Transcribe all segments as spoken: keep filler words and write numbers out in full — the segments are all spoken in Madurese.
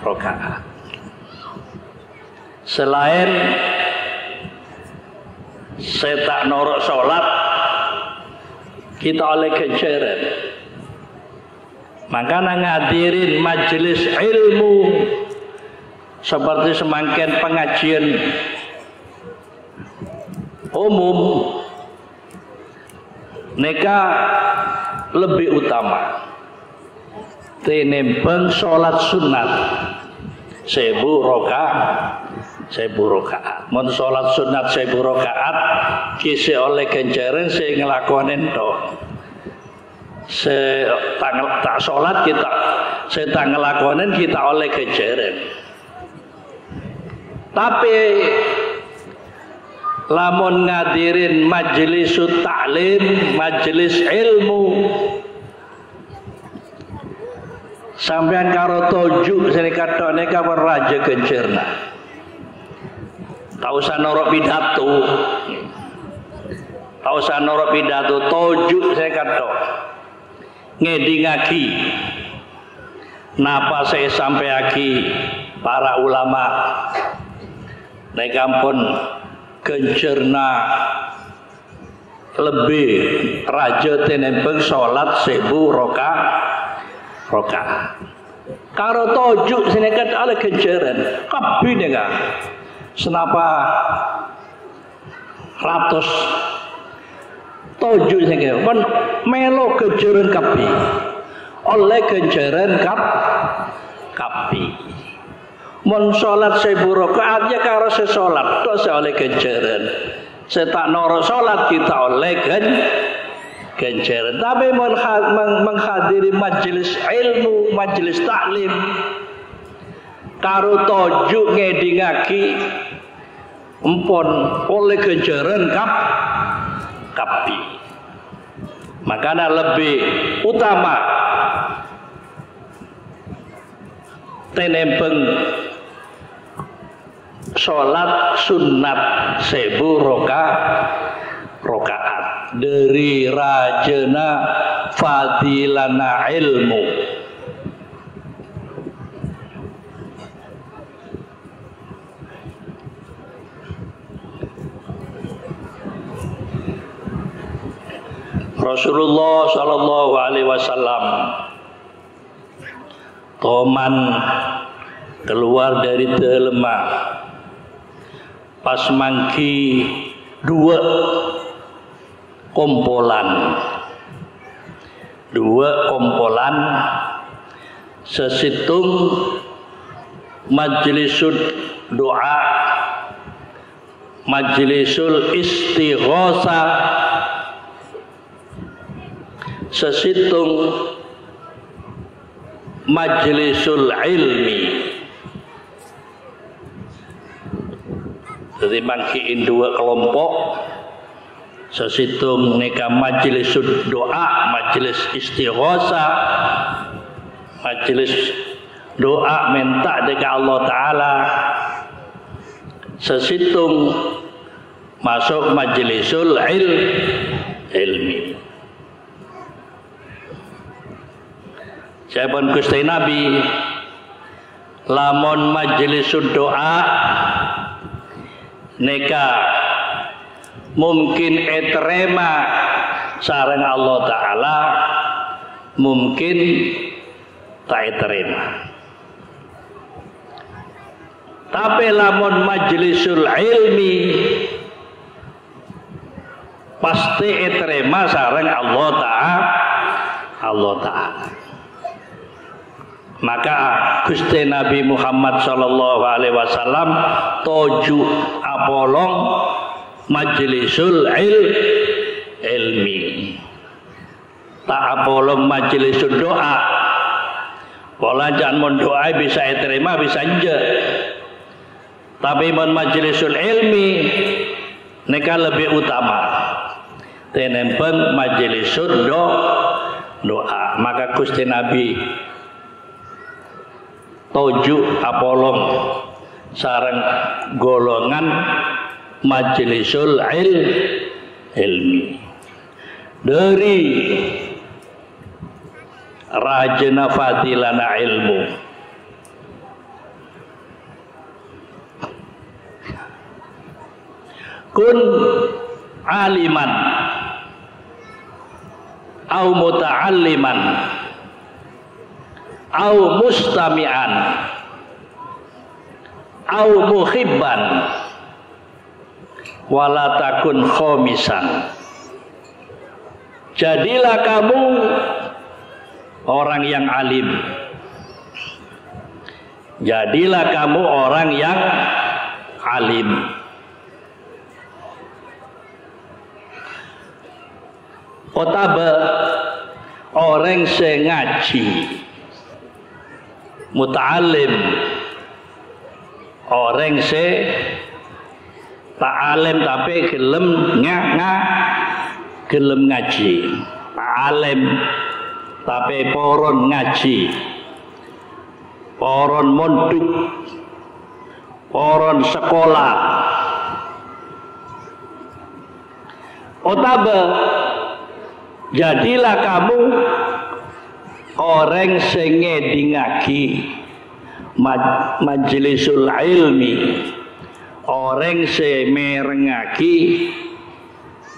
rakaat. Selaèn sè ta' noro' sholat, kita ollè ghânjhârân. Mangkana ngadirin majelis ilmu seperti semangkèn pengajian umum nèka lebbi utama tènèmbhâng sholat sunnat sèbu roka-, sèbu rokaat. Mon sholat sunnat sèbu rokaat, ghi' sè ollè ghânjhârân sè ngalakonè tok. Sè ta' ngel-, ta' sholat ghi' ta', sè ta' ngalakonè ghi' ta' ollè ghânjhârân. Tapè lamon ngadirin majelisut ta'lim, majelis ilmu, sampèyan karo toju' sè nèka tok nèka pon rajâ ghânjhârânna. Ta' osa noro' pidato. Ta' osa noro' pidato, toju' sè nèka tok. Ngèdingngaghi napa sè èsampèyaghi para ulama. Nèka ampon ghânjhârânna lebbi rajâ tènèmbhâng sholat sèbu roka-, rokaat. Karo toju' sè nèka ollè ghânjhârân. Kabbhi nèka. Sanapa ratos toju' sè nèka. Pon mèlo ghânjhârân kabbhi. Ollè ghânjhârân kab-, kabbhi. Mon sholat sèbu rokaat, ya karo sè sholat tok sè ollè ghânjhârân. Sè ta' noro' sholat ghi' ta' ollè ghân-, ghânjhârân. Tapè mon ha-, meng-, menghadiri majelis ilmu, majelis ta'lim, karo toju' ngèdingngaghi, empon ollè ghânjhârân kab-, kabbhi. Mangkana lebbi utama tènèmbhâng sholat sunnat sèbu roka-, rokaat. Dhâri rajâna fadilana ilmu. Rasulullah sallallahu alaihi wasallam toman kalowar dhâri dâlemma, pas mangghi dhuwâ' kompolan. Dhuwâ' kompolan, sè sèttong majlisud du'a, majlisul istighosah, sè sèttong majlisul ilmi. Dhâddhi, mangghi'i dhuwâ' kalompo', sè sèttong nèka majlisud du'a, majlis istighosah, majlis du'a mènta dâ' ka Allah Ta'ala, sè sèttong maso' majlisul il-, ilmi. Ca'èpon Ghustè Nabbhi, lamon majlisud du'a nèka mungkin ètarèma sareng Allah Ta'ala, mungkin ta' ètarèma. Tapè lamon majlisul ilmi, pastè ètarèma sareng Allah Ta'a-, Allah Ta'ala. Maka Ghustè Nabbhi Muhammad sallallahu alaihi wasallam toju' apolong majlisul il-, ilmi. Ta' apolong majlisul du'a. Pola ca'na mon du'a bisa ètarèma, bisa enjâ'. Tapè mon majlisul ilmi, nèka lebbi utama tènèmbhâng majlisul do-, du'a. Maka Ghustè Nabbhi toju' apolong sareng golongan majlisul il-, ilmi. Dhâri rajâna fadilana ilmu. Kun aliman, au muta'alliman, au mustami'an, au muhibban, wala takun khomisan. Jadilah kamu orang yang alim. Jadilah kamu orang yang alim. Otabâ orèng sè ngajhi, muta'allim, orèng sè ta' alèm tapè ghellem nga-, nga-, ghellem ngajhi. Ta' alèm tapè poron ngajhi, poron mondhuk, poron sakola. Otabâ, jadilah kamu orèng sè ngèdingngaghi maj-, majlisul ilmi, orèng sè mèrengngaghi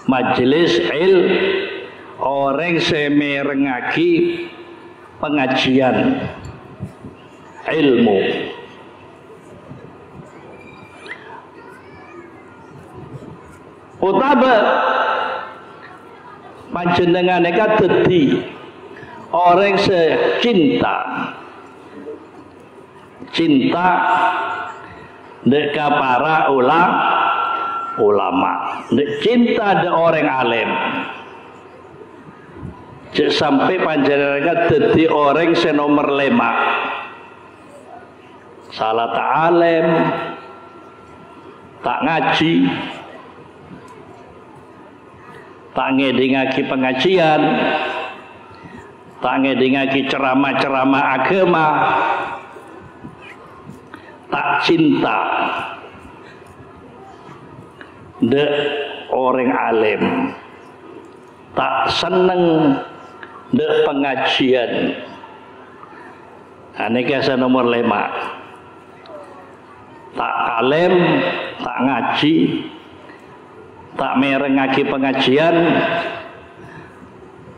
majlis il-, orèng sè mèrengngaghi pangajhiyân ilmu. Otabâ panjhennengngan èka dhâddhi orèng sè cinta, cinta dâ' ka para ula-, ulama, dâ' cinta dâ' orèng alèm. Jhâ' sampè' panjhennengngan èka dhâddhi orèng sè nomer lèma'. Sala ta' alèm, ta' ngajhi, ta' ngèdingngaghi pangajhiyân, ta' ngèdingngaghi ceramah-ceramah aghâma, ta' cinta dâ' orèng alèm. Ta' senneng dâ' pangajhiyân. Nah, nèka sè nomer lèma'. Ta' alèm, ta' ngajhi, ta' mèrengngaghi pangajhiyân,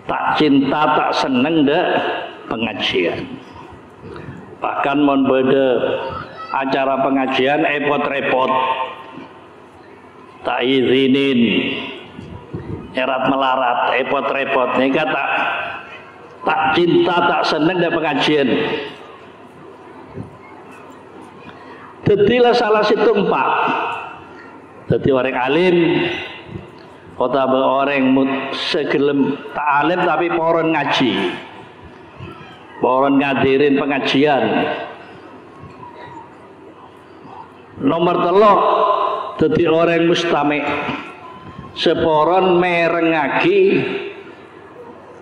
ta' cinta, ta' senneng dâ' pangajhiyân. Bahkan mon bâdâ acara pangajhiyân èpot-rèpot. Ta' izinin, èrat-melarat, èpot-rèpot. Nèka ta', ta' cinta, ta' senneng dâ' pangajhiyân. Dhâddhi la sala sèttong empa'. Dhâddhi orèng alim, otabâ orèng mut-, sè ghellem ta' alim tapè poron ngajhi. Poron ngadirin pangajhiyân. Nomer tello', dhâddhi orèng mustami', sè poron mèrengngaghi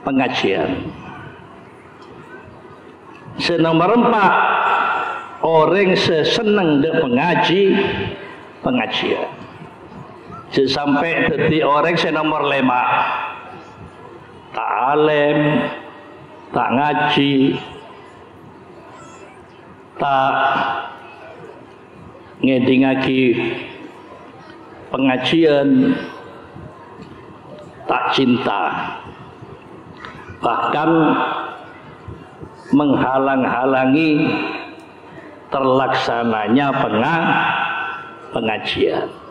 pangajhiyân. Sè nomer empa', orèng sè senneng dâ' pangajhi, pangajhiyân. Jhâ' sampè' dhâddhi orèng sè nomer lèma', ta' alèm, ta' ngajhi, ta' ngèdingngaghi pangajhiyân, ta' cinta, bahkan menghalang-halangi terlaksananya penga-, pangajhiyân.